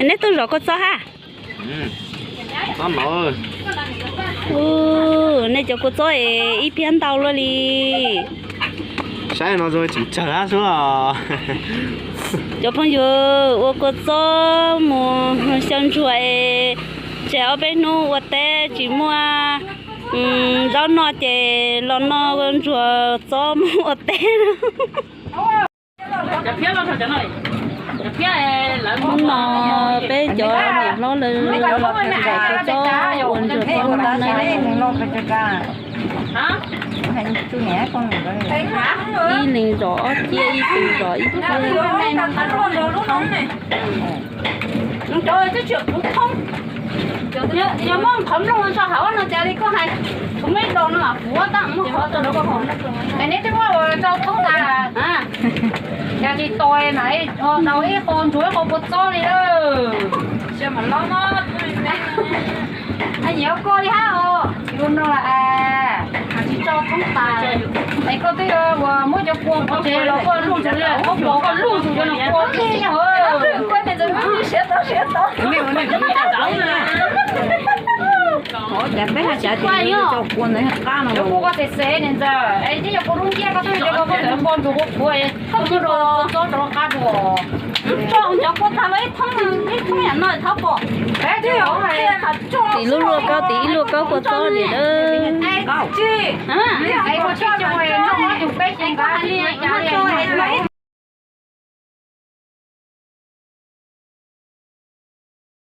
Neb tuaj zov kua txob hab? Ub, nej cov kua txob es ib phiab ntau luaj li. Saib no zoo tseem tsawg hab xwb os. Cov phooj ywg, ua kua txob mus xyaw ntsuag es tseg ob peb hnub ua teb tsis muaj zaub noj ces los noj ntsuag txob mus ua teb. Hnub no peb cov niam hlob lawv los zov kua txob ua ntsuag txob noj na. Ib leeg zov ob ciab, ib tug zov ib ciab. Yog muab qhov nplooj tso hauv no cas li koj hais, kuv muab ib daus no mas kuv tab muab qhov rau koj. Neb twb muab ua rau thoob tas, cas tsis tos mas daus ib qho ntsuag ib qho kua txob li lawm. Nyiam koj li hab os, ua no tsis tso thoob tas. Es koj twb ua muab cov kua pov tseg los koj luj zus li, koj pov koj luj zus cov no kua thiab. Cas peb hais cas tias cov kua ntawd qab no. Cov kua koj xes xes ne ntxawg, es twb yog kua lub nciab koj twb cov kua txawm npog ntsuag kua kua, koj muab rau kua txob rau qab dua. Tso cov kua tag los ib thoob, ib thoob yam no thab pom. Tim lub luaj kaub, tim ib luaj kaub kua txob li.